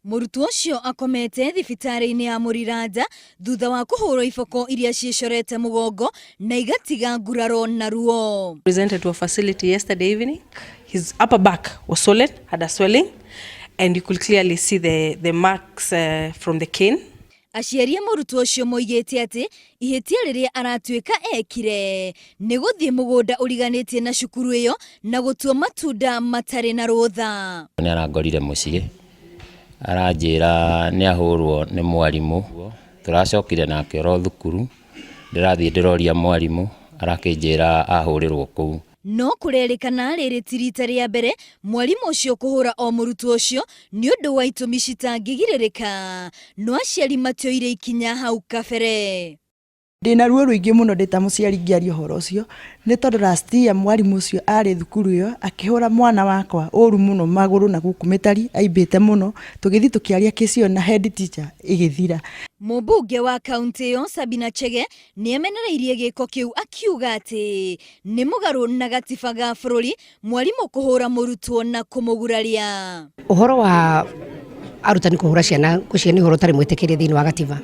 Mũrutwo ũcio akomete thibitarĩ-inĩ ya Mũriranja thutha wa kũhũrwo iboko iria ciĩcorete mũgongo na igatiga nguraro na ruo. Presented to a facility yesterday evening. His upper back was swollen, had a swelling, and you could clearly see the marks from the cane. Aciari a mũrutwo ũcio moigĩte atĩ ihĩtia rĩrĩa aratuĩka ekire nĩ gũthiĩ mũgũnda ũriganĩtie na cukuru ĩyo na gũtua matunda matarĩ na rũtha. Nĩ arangorire mũciĩ aranjĩra nĩ ahũrwo nĩ mwarimũ, tũracokire nake oro thukuru, ndĩrathiĩ ndĩroria mwarimũ arakĩnjĩra ahũrĩrwo kũu. No kũrerĩkana rĩrĩ ti rita rĩa mbere mwarimũ ũcio kũhũra o mũrutwo ũcio nĩ ũndũ wa itũmi citangĩgirĩrĩka, no aciari matioire ikinya hau kabere. Ndĩna ruo rũingĩ mũno ndĩ ta mũciari ngĩaria ũhoro ũcio, nĩ tondũ last year mwarimũ ũcio arĩ thukuru ĩyo akĩhũra mwana wakwa ũru mũno magũrũ na gũkũ mĩtari aimbĩte mũno, tũgĩthiĩ tũkĩaria kesi ĩyo na head teacher ĩgĩthira. Mũmbunge wa kaunti ĩyo Sabina Chege nĩ amenereirie gĩko kĩu akiuga atĩ nĩ mũgarũ na gatiba ga bũrũri mwarimũ kũhũra mũrutwo na kũmũguraria. Ũhoro wa arutani kũhũra ciana ngwĩciria nĩ ũhoro ũtarĩ mwĩtĩkĩrie thĩinĩ wa gatiba,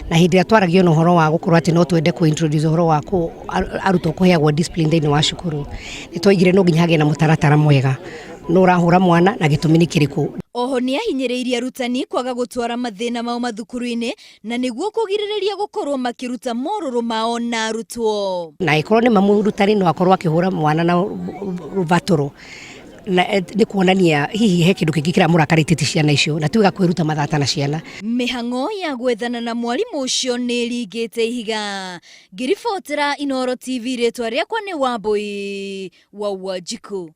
na hĩndĩ ĩrĩa twaragio na ũhoro wa gũkorwo atĩ no twende kũ introduce ũhoro wa arutwo kũheagwo discipline thĩinĩ wa cukuru, nĩ twaigire no nginya hagĩe na mũtaratara mwega, nũ ũrahũra mwana na gĩtũmi nĩ kĩrĩkũ. Oho nĩ ahinyĩrĩirie arutani kwaga gũtwara mathĩna mao mathukuru-inĩ na nĩguo kũgirĩrĩria gũkorwo makĩruta morũrũ mao na arutwo. Na ĩkorwo nĩ mũrutani no akorwo akĩhũra mwana na rũbatũrũ, na nĩ kuonania hihi he kĩndũ kĩngĩ kĩramũrakarĩtie ti ciana icio, na tiwega kwĩruta mathata na ciana. Mĩhang'o ya gwethana na mwarimũ ũcio nĩ ĩringĩte ihiga. Ngĩribotera Inooro TV, rĩtwa rĩakwa nĩ Wambui wa Wanjikũ.